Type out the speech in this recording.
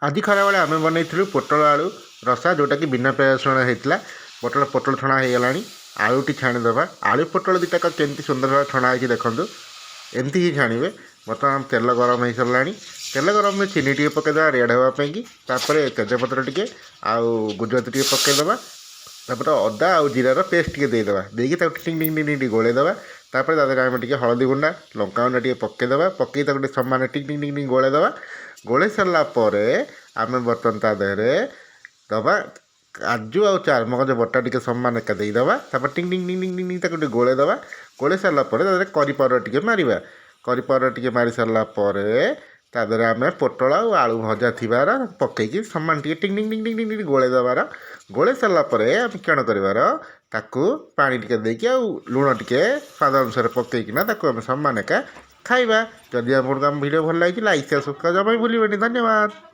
ଆଜି ଖରାବେଳେ ଆମେ ବନେଇଥିଲୁ ପୋଟଳ ଆଳୁ ରସା, ଯେଉଁଟାକି ବିନା ପିଆଜ ରସୁଣ ହେଇଥିଲା। ପୋଟଳ ପୋଟଳ ଛଣା ହେଇଗଲାଣି, ଆଳୁଟି ଛାଣିଦେବା। ଆଳୁ ପୋଟଳ ଦୁଇଟାକ କେମିତି ସୁନ୍ଦର ଭାବେ ଛଣା ହେଇଛି ଦେଖନ୍ତୁ। ଏମିତି ହିଁ ଛାଣିବେ। ବର୍ତ୍ତମାନ ତେଲ ଗରମ ହେଇସାରିଲାଣି। ତେଲ ଗରମରେ ଚିନି ଟିକେ ପକାଇଦେବା ରେଡ଼୍ ହେବା ପାଇଁକି। ତାପରେ ତେଜପତ୍ର ଟିକେ ଆଉ ଗୁଜୁରାତି ଟିକେ ପକାଇଦେବା। ତାପରେ ଅଦା ଆଉ ଜିରାର ପେଷ୍ଟ ଟିକେ ଦେଇଦେବା। ଦେଇକି ତାକୁ ଟିଙ୍ଗ ଟିଙ୍ଗ ଟିଙ୍ଗ ଟିକେ ଗୋଳେଇ ଦେବା। ତାପରେ ତା ଦେହରେ ଆମେ ଟିକେ ହଳଦୀ ଗୁଣ୍ଡ, ଲଙ୍କା ଗୁଣ୍ଡ ଟିକେ ପକାଇଦେବା। ପକାଇ ତାକୁ ଟିକେ ସମାନ ଟିଙ୍ଗ ଟିଙ୍ଗ ଟିଙ୍ଗ ଟିଙ୍ଗ ଗୋଳେଇ ଦେବା। ଗୋଳେଇ ସାରିଲା ପରେ ଆମେ ବର୍ତ୍ତମାନ ତା ଦେହରେ ଦେବା କାଜୁ ଆଉ ଚାରମଗଜ ବଟା ଟିକେ ସମାନ ଏକା ଦେଇଦେବା। ତାପରେ ଟିଙ୍ଗ ଟିଙ୍ଗ ଟିଙ୍ଗ ଟିଙ୍ଗ ଟିଙ୍ଗ ତାକୁ ଟିକେ ଗୋଳେଇ ଦେବା। ଗୋଳେଇ ସାରିଲା ପରେ ତା ଦେହରେ କରି ପାଉଡ଼ର ଟିକେ ମାରିବା। କରି ପାଉଡ଼ର ଟିକେ ମାରି ସାରିଲା ପରେ ତା ଦେହରେ ଆମେ ପୋଟଳ ଆଉ ଆଳୁ ଭଜା ଥିବାର ପକେଇକି ସମାନ ଟିକେ ଟିଙ୍ଗ ଟିଙ୍ଗ ଟିଙ୍ଗ ଟିଙ୍ଗ ଟିଙ୍ଗ ଗୋଳେଇ ଦେବାର। ଗୋଳେଇ ସାରିଲା ପରେ ଆମେ କ'ଣ କରିବାର? ତାକୁ ପାଣି ଟିକେ ଦେଇକି ଆଉ ଲୁଣ ଟିକେ ସ୍ୱାଦ ଅନୁସାରେ ପକେଇକିନା ତାକୁ ଆମେ ସମାନ ଏକା ଖାଇବା। ଯଦି ଆପଣଙ୍କୁ ଆମ ଭିଡ଼ିଓ ଭଲ ଲାଗିଛି, ଲାଇକ୍, ସେୟାର, ସବସ୍କ୍ରାଇବ୍ ଜମା ବି ଭୁଲିବେନି। ଧନ୍ୟବାଦ।